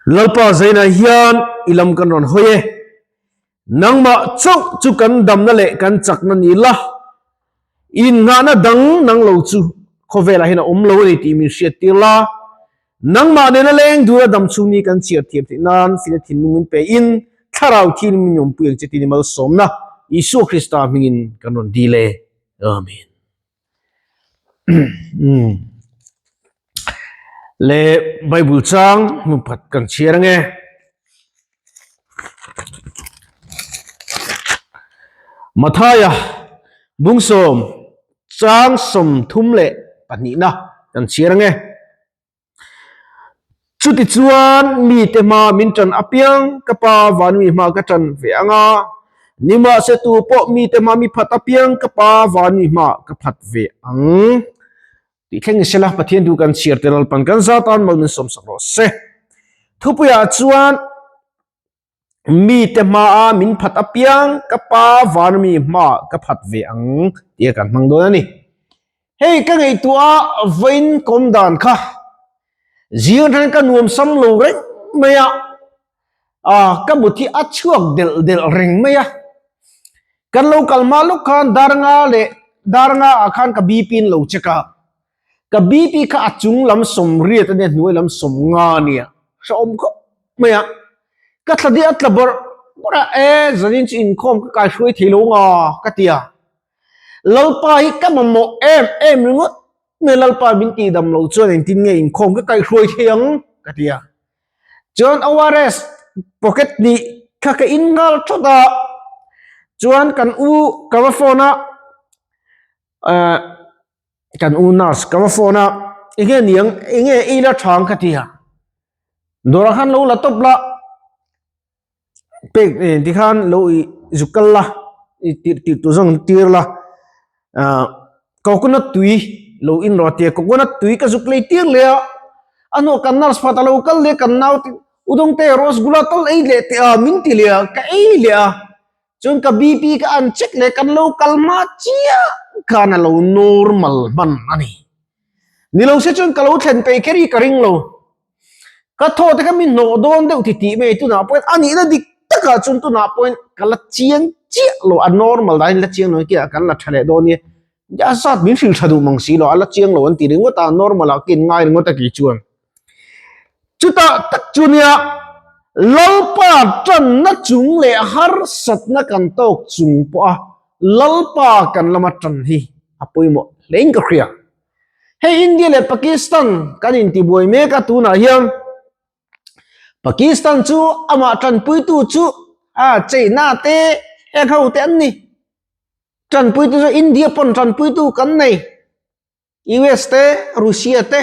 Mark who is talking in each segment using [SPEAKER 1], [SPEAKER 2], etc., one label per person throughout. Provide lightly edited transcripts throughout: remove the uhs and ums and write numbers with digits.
[SPEAKER 1] Lalpa Zainah hian i lam kan rawn hawi e. Nangmah chauh chu kan damna leh kan chakna ni la, innghahna dang nang lo chu khawvelah hian a awm lo a ni tih min hriattir la. Nangmah nena leng dura dam chhung ni kan chhiar thiam theih nan fina thinlung min pe in thlarau thin min awmpui ang che tih ni malsawmna Isua Krista hmingin kan rawn dil e. Amen. Le Bible chang hmun phat kan chhiar ange. Mathaia bungsawm chang 32na kan chhiar ange. Chutichuan mite hma min ṭan apiang ka Pa vanmi hma ka ṭan ve ang a, nimahse tu pawh mite hma mi phat apiang ka Pa vanmi hma ka phat ve ang. Tih thleng ni sela, Pathian thu kan chhiar te Lalpan kan zatan mal min sawmsak rawh se. Thupuiah chuan Mite hmaa min phat apiang ka pa vanmi hma ka phat ve ang tia kan hmang dawn a ni. Hei ka ngaihtuah a vawiin kawm dan kha zing atangin ka nuam sam lo reng mai a, ah ka mut hi a chhuak delh delh reng mai a. Kan lo kal hma lawk khan darnga leh darnga ah khan ka BP in lo check a, ka BP kha a chung lam 80 a nia hnuai lam 50 a nia hrehawm khawp mai a ka thla dih a tla bawrh bawrh a e zanin chu inkhawm ka kai hruai thei lo nga ka ti a Lalpa hi ka mamawh em em ringawt mai Lalpa min tih dam lo chuan engtin nge inkhawm ka kai hruai thei ang ka ti a chuan ORS pocket nih kha ka in nghal thawt a chuan kan u ka va phone a eh. Kan u nurse ka va phone a, enge niang enge ei la thang ka ti a, dawrah khan lo la tawp la, pek eh tikhan lo ih zuk kal la ih tirh tirh tur zawng tir la ah coconut tui lo in rawh a ti a, coconut tui ka zuk lei tir leh a, a hnuah kan nurse pakhat a lo kal leh a kan nau te udawngte rosgula tal ei leh teh a min ti leh a ka ei leh a. Chuan ka BP ka an check leh kan lo kal hma chiah khan a lo normal hman a ni. Ni lo se chuan ka lo thlen peih kher hi ka ring lo. Ka thaw te kha mi hnawh dawn deuh ti tih mai tunah pawhin a nihna dik takah chuan tunah pawhin ka la chiang chiah lo a normal dahin la chiang lo kiah kan la tha leh dawn nia. A zat min hrilh tha duh mang si lo a la chiang lo an ti ringawt a normal ah ka in ngai ringawt a kei chuan. Chutah tak chu nia Lalpa tanna chung leh harsatna kan tawk chung pawha Lalpa kan lama tan hi a pawimawh hlein ka hria. Hei India leh Pakistan kan intibuai mek a tunah hian Pakistan chu amah tanpuitu chu a China te heng ho te an ni. Tanpuitu chu India pawn tanpuitu kan nei. US te, Russia te,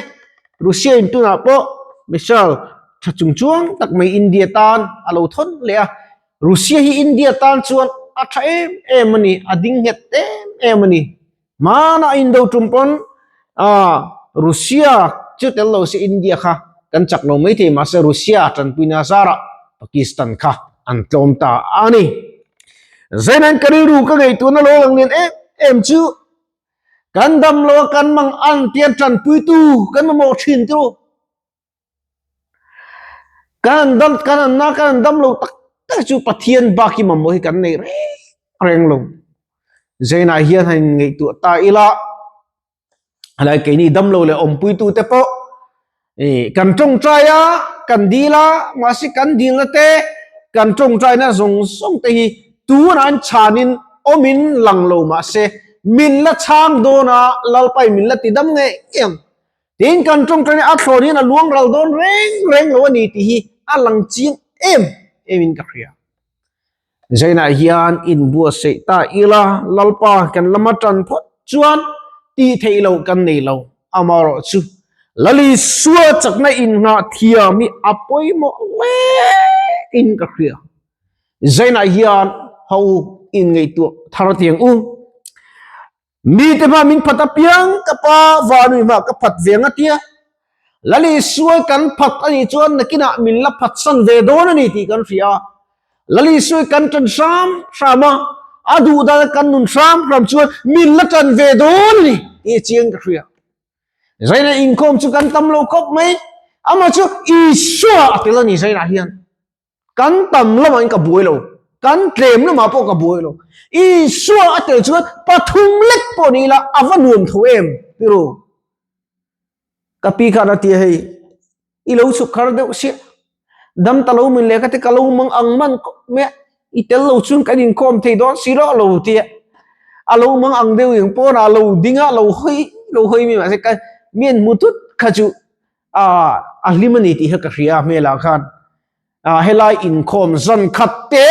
[SPEAKER 1] Russia in tunah pawh missile tha chung chuang tak mai India tan a lo thawn leh a, Russia hi India tan chuan a tha em em a ni, a ding nghet em em a ni. Hmanah indo tum pawn ah Russia chu tel lo se India kha kan chak lo maithei mahse Russia tanpuina zarah Pakistan kha an tlawm ta a ni. Zainain ka rilru ka ngaihtuahna lo lang lian em em chu Kan dam lo a kan mang ang tia tanpuitu kan mamawh thin chu. Kan dam kan an na kan an dam lo tak tak chu Pathian bak hi mamawh hi kan nei reng reng lo. Zainah hian han ngaihtuah ta ila helai keini dam lo leh awmpuitu te pawh Kan tawngtai a, kan dil a, mahse kan dilna te, kan tawngtaina zawng zawng te hi tunah an chhanin awmin lang lo mahse min la chhang dawn a, Lalpai min la ti dam ngei ngei ang. Tin, kan tawngtaina a thlawn hian a luang ral dawn reng reng lo a ni tih hi a lang chiang em emin ka hria. Zainah hian inbuatsaih ta ila, Lalpa kan lama tan phawt chuan tih theih loh kan nei lo. Amaherawhchu, Lal Isua chakna inngah thiam hi a pawimawh hle in ka hria. Zainah hian ho inngaihtuah thar tiang u. Mite hma min phat apiang ka pa vanui hma ka phat ve ang a tia. Lal Isuai kan phat a nih chuan nakinah min la phatsan ve dawn a ni tih kan hria a. Lal Isuai kan tan hram hram a, a duh dana kan nun hram hram chuan min la tan ve dawn a ni tih a chiang ka hria. Zaina inkhawm chu kan tam lo khawp mai. Amah chu Isua a tel a ni zainah hian. Kan tam lamah in ka buai lo, kan tlem lamah pawh ka buai lo. Isua a tel chuan pathum lek pawh ni ila a va nuam tho em tiro. Ka pi khan a ti a hei, i lo chhuk khar deuh siah, dam ta lo min leh ka ti ka lo mang ang man khawp mai a, i tel lo chuan kan inkhawm thei dawn si lo lo ti a, a lo mang ang deuh eng pawnah a lo ding a, lo hawi lo hawi mai mahse ka mi an hmu thut kha chu a hlim a ni tih kha ka hria a hmelah khan helai inkhawm zan khat te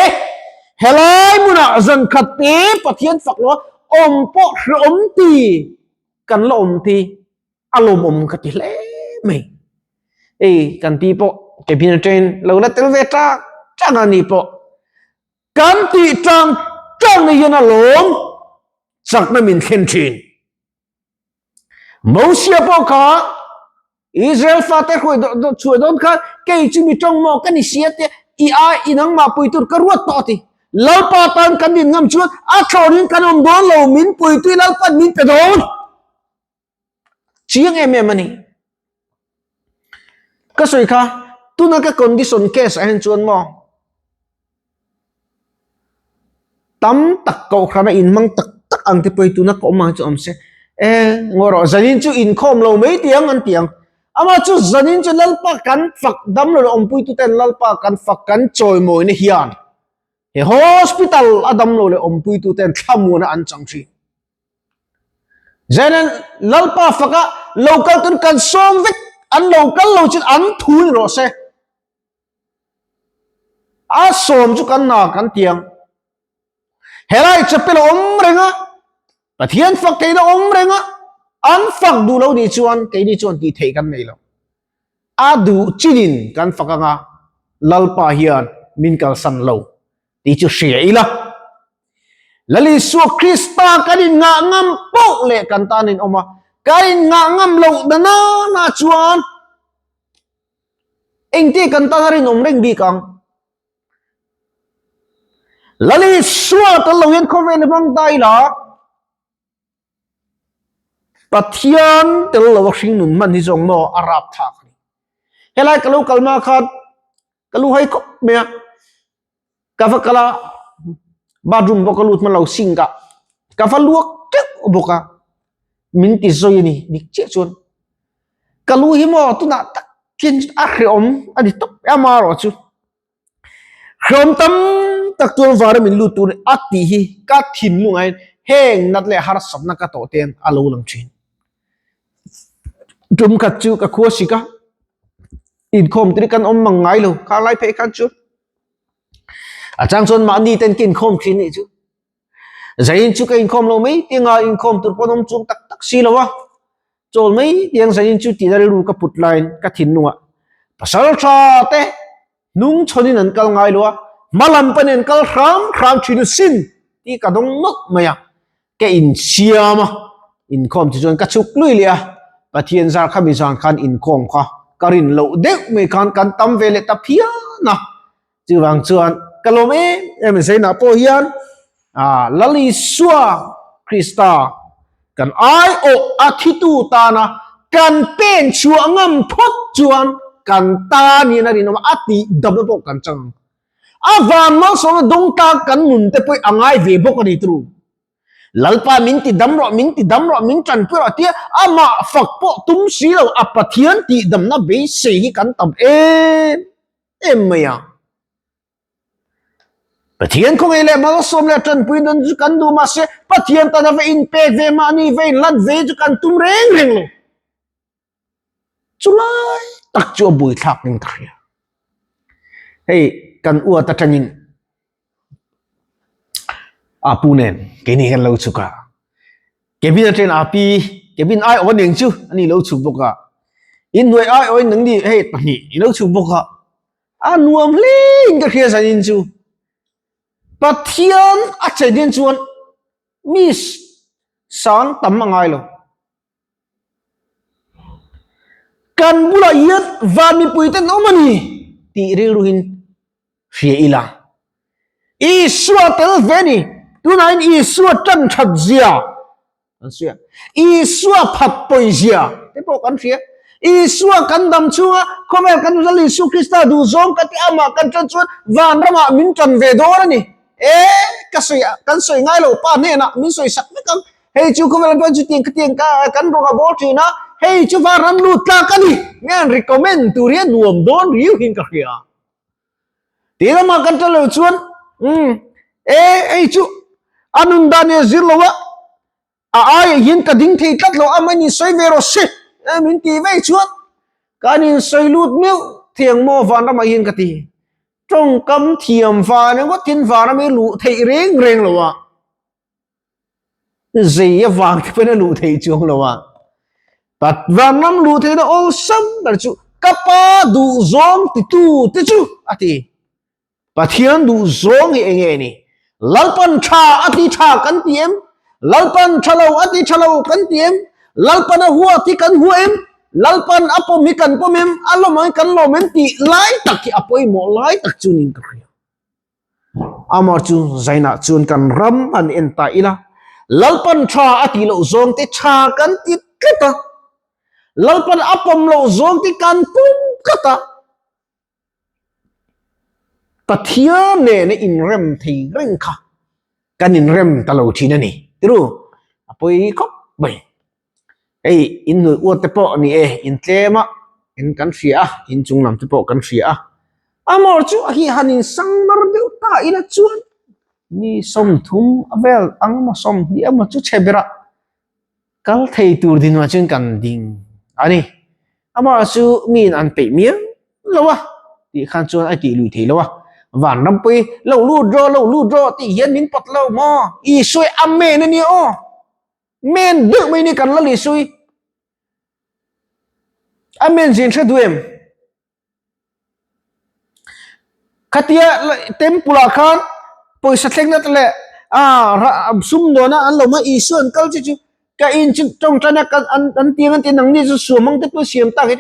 [SPEAKER 1] helai hmunah zan khat te Pathian fak lo awm pawh hreawm ti kan la awm ti a lawmawm ka ti hle mai hei kan pi pawh cabin atangin lo la tel ve tang tang a ni pawh kan tih tang tang na hian a lawm chakna min thlen thin. Mosia pawh kha Israel fate hruai chhuah dawn khan kei chu mi tawng maw ka ni sia te i ai i nangmah pui tur ka ruat tawh a ti. Lalpa tan kan din ngam chuan a thlawnin kan awm dawn lo min puitui Lalpan min pe dawn. Chiang em em a ni. Ka sawi kha tuna ka condition case ah hian chuan maw tam tak kohhrana inhmang tak tak ang te pawh hi tuna ka awm ang chu awm se e ngaw rawh zanin chu inkhawm lo mai tih ang an ti ang amah chu zanin chu Lalpa kan fak damlo leh awmpuitu ten Lalpa kan fak kan chawimawina hian he hospital a damlo leh awmpuitu ten thlamuana an chang thin. Zanin Lalpa faka lo kal tun kan sawm vek an lo kal lo chin an thu ni rawh se. A sawm chu kan na kan tiang. Helai chapel a awm reng a, Pathian fak theihna awm reng a, an fak duh lo nih chuan keini chuan tih theih kan nei lo. A duh chinin kan fak anga Lalpa hian min kalsan lo tih chu hria ila. Lal Isua Krista kan inngah ngam poh leh kan tan in awm a, kan inngah ngam loh na nana chuan Engti kan tan a rinawm reng bik ang? Lal Isua tel lo hian khawvel hi hmang ta ila, Pathian tel lo a hring nun hman hi zawng maw a rap thlak a ni. Helai ka lo kal hma khan ka lu hai khawp mai a, ka va kal a, bathroom pawh ka lut hman lo sink ah ka va luak teuh bawk a, min ti zawi a ni dik chiah chuan ka lu hi maw tunah tak hian a hrehawm a ni tawp amaherawh chu hrehawm tam tak chuan vara min lut tur a tih hi ka thinlung ah hian heng nat leh harsatna ka tawh te hian a lo lang thin tum khat chu ka khua sik a inkhawm te hi kan awm mang ngai lo kha lai phei khan chuan. A chang chuan mahni ten ka inkhawm thin nih chu. Zain chu ka inkhawm lo mai tianga inkhawm tur pawn awm chung tak tak si lo a. Chawl mai tiang zain chu tihna rilru ka put laiin ka thinlungah pasal tha te hnung chhawnin an kal ngai lo a, hma lam panin an kal hram hram thin sin tih ka dawng nawlh mai a. Ka insiam a, inkhawm chu chuan ka chhuk lui leh a, Pathian zar kha mi zan khan inkhawm kha ka rin loh deuh mai khan kan tam ve leh ta phian a, chuvang chuan ka lawm em em a Zainah pawh hian ah Lal Isua Krista kan aiawh a thitu tana kan pen chhuah ngam phawt chuan kan tan hian a rinawm a, a tih damna pawh kan chang ang. A van malsawmna dawng ta kan nun te pawh a ngai ve bawk a ni turu. Lalpa min ti dam rawh, min ti dam rawh, min tanpui rawh tia amah fak pawh tum si lo a Pathian tih damna beisei hi kan tam em em mai a. Pathian khawngaih leh malsawm leh tanpui dawn chu kan duh mahse Pathian tana va inpek ve mahni va inlan ve chu kan tum reng reng lo. Chulai tak chu a buaithlak in ka hria. Hei kan uat atangin a pu nen keini hian lo chhuk a. Cabin atangin a pi cabin ai awm aniang chu ani lo chhuk bawk a. Inhnuai ai awin nangni hei pahnih i lo chhuk bawk a. A nuam hle in ka hria zanin chu. Pathian a chen hian chuan mi sang tam a ngai lo. Kan bulah hian van mipui ten awm a ni tih rilruhin hria ila. Isua tel ve a ni. Tunah hian Isua tan that zia kan hria. Isua phat pawi zia te pawh kan hria. Isua kan dam chhunga khawvel kan Lal Isu Krista duhzawng ka ti amah kan tan chuan vanramah min tan ve dawn a ni. E, ka sawi kan sawi ngai lo pa hnenah min sawi sak vek ang. Hei chu khawvel an pawn chutiang khatiang ka kan rawng a bawl thin a, hei chu vanram lut tlak a ni. Nge an recommend tur hi a nuam dawn riau hian ka hria. Ti lamah kan tan lo chuan umm e hei chu a nun dan hi a zir lo a, A aiah hian ka ding thei tlat lo a, mah in sawi ve rawh se e min tih vei chuan kan in sawi lut meuh thiang maw vanramah hian ka ti. Tawngkam thiam van ringawtin vanram hi luh theih reng reng lo a, zei avang te pawhin a luh theih chuang lo a. Vanram luh theihna awlsam ber chu ka pa duhzawng titu te chu a ti. Pathian duh zawng hi enge ni? Lalpan tha a ti tha kan ti em? Lalpan tha lo a ti tha lo kan ti em? Lalpan a huat hi kan hua em? Lalpan a pawm hi kan pawm em? A lawm ang hi kan lawm em? Tih lai tak hi a pawimawh lai tak chu niin ka hria. Amah chu zainah chuan kan ram han en ta ila, Lalpan tha a tih loh zawng te tha kan ti tlat a, Lalpan a pawm loh zawng te kan pawm tlat a, Pathian nena inrem thei reng kha kan inrem ta lo thin a ni. Tiru, a pawi khawp mai. Hei inhnuai uat te pawh a ni e, in tlem a, in kan hria a, in chung lam te pawh kan hria a. Amawr chu a hi han insang mar deuh ta ila chuan mi 30 a vel ang emaw 20 emaw chu chhe berah Kal thei tur dinhmunah chuan kan ding a ni. Amah chu miin an peih miau lo a tih khan chuan a tih lui thei lo a. Vanrampui lo lut rawh, lo lut rawh tih hian min pawt lo maw? Isua hi Amen a nia aw. Men deuh mai ni kan Lal Isua hi. Amen zin hre duh em? Khatia temple ah khan pawisa thlengna te leh ah sumdawn a an lo hma Isua an kal che chu ka in chu tawngtaina kan an an tiang an ti nangni chu suamang te pawh siam tak hi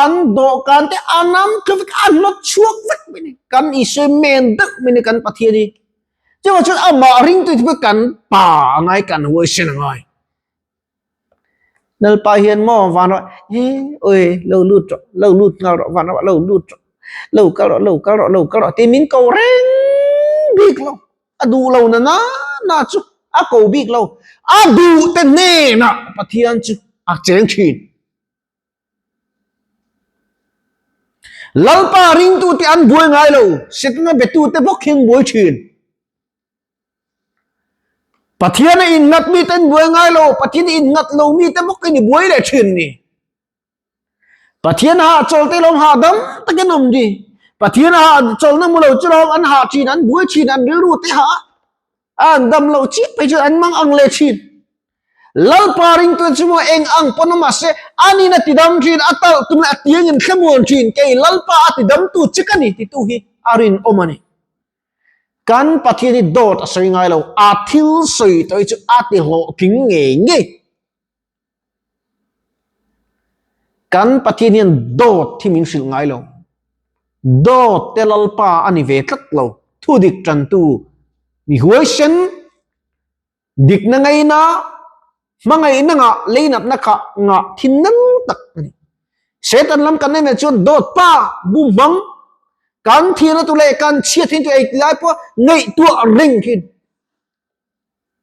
[SPEAKER 1] an dawhkan te a nam thlu vek a hnawt chhuak vek mai a ni kan Isua hi men deuh mai a ni kan Pathian hi chuvang chuan amah ringtu te pawh kan pa a ngai kan huaisen a ngai. Lalpa hian maw van rawh he oi lo lut rawh lo lut nghal rawh van rawh lo lut rawh lo kal rawh lo kal rawh lo kal rawh tih min ko reng bik lo a duh lo na na na chu a ko bik lo a duh te hnenah Pathian chu a cheng thin. Lalpa ringtute an buai ngai lo Setana betute bawk hi an buai thin. Pathian a innghat mi ten buai ngai lo, Pathian a innghat lo mi te bawk in i buai leh thin ni. Pathian a hahchawl te lawm hahdam takin awm ni. Pathian a hahchawlna hmu lo chu lawm an hah thin, an buai thin, an rilru te hah a, an dam loh chiah phei chuan an mang ang leh thin. Lalpa ringtu chu maw eng ang pawn awm mahse anin a tidam thin, a talh tum leh a tiangin thlamuan thin, kei Lalpa a tidamtu che ka ni titu hi a rinawm a ni. Kan Pathian hi dawt a sawi ngai lo, a thil sawi tawh hi chu a ti hlawhtling ngei ngei. Kan Pathian hian dawt hi min hrilh ngai lo. Dawt te Lalpa a ni ve tlat lo, thudik tantu mi huaisen Dikna ngaina, hmangaihna ngah, leinatna kha ngah thin nang tak a ni. Satan lam kan en ah chuan dawt pa, bum hmang, kan thianna tu leh kan chhiat thin tu ei ti lai pawh ngaihtuah reng thin.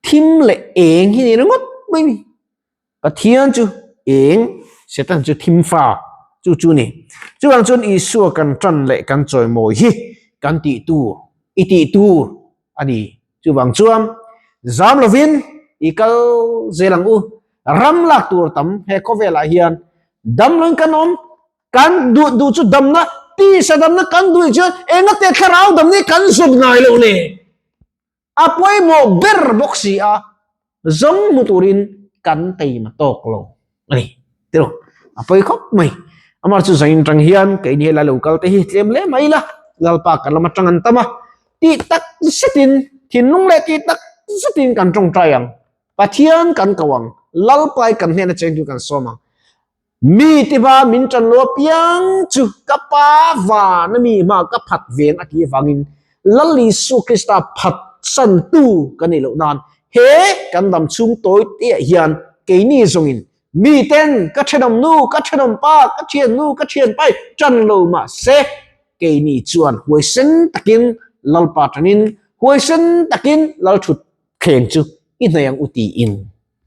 [SPEAKER 1] Thim leh eng hi ni ringawt mai ni. Pathian chu eng, Satan chu thim fa chu chu ni. Chuvang chuan Isua kan tan leh kan chawimawi hi kan tih tur, i tih tur a ni. Chuvang chuan zam lovin i kal zel ang u. Ram lak tur tam he khawvelah hian damloin kan awm, kan duh duh chu damna, tisa damna kan duh chuan engate thlarau damna hi kan zawm ngai loh le. A pawimawh ber bawk si a, zawng hmu turin kan teima tawk lo a ni. Tilo, a pawi khawp mai. Amah chu zain tang hian keini helai lo kal te hi tlem hle mai la, Lalpa kan lama tang an tam a, tih tak zetin thinlung leh tih tak zetin kan tawngtai ang, Pathian kan ko ang, Lalpai kan hnena cheng chu kan sawm ang. Mi tiva min ṭan lo apiang chu ka Pa vana mi hma ka phat veng a tih avangin Lal Isu Krista phatsantu ka nih loh nan he kan dam chhung tawi teah hian keini zawngin. Miten ka thenawm nu, ka thenawm pa, ka thian nu, ka thian pai tan lo mah se, keini chuan huaisen takin Lalpa tanin huaisen takin Lalthut thleng chu i hnaih ang u tiin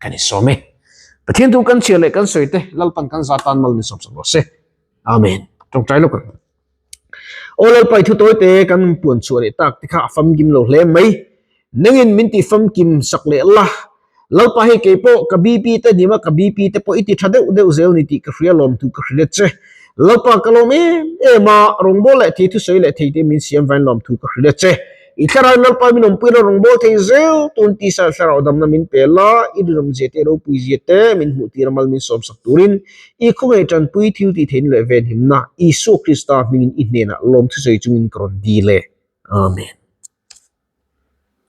[SPEAKER 1] kan insawm e. Pathian thu kan chhiar leh kan sawi te Lalpan kan za tan mal min sawmsak rawh se. Amen. Tawngtai lawk ang. Aw Lalpa i thu tawi te kan puan chhuah leh tak te kha a famkim lo hle mai. Nangin min ti famkim sak leh la. Lalpa hei kei pawh ka BP te hnim a ka BP te pawh i ti tha deuh deuh zel ni tih ka hria lawm thu ka hrilh che. Lalpa ka lawm em em a, rawngbâwl leh thei thusawi leh thei te min siam vain lawm thu ka hrilh che. I thlarau Lalpa min awmpui la rawngbâwl thei zel tun tisa thlarau damna min pe la, i rinawmzia te ropui zia te min hmuh tir a mal min sawmsak turin i khawngaih tanpui thil tih theihna leh venhimna Isua Krista hmingin i hnenah lawm thusawi chungin ka rawn dil e. Amen.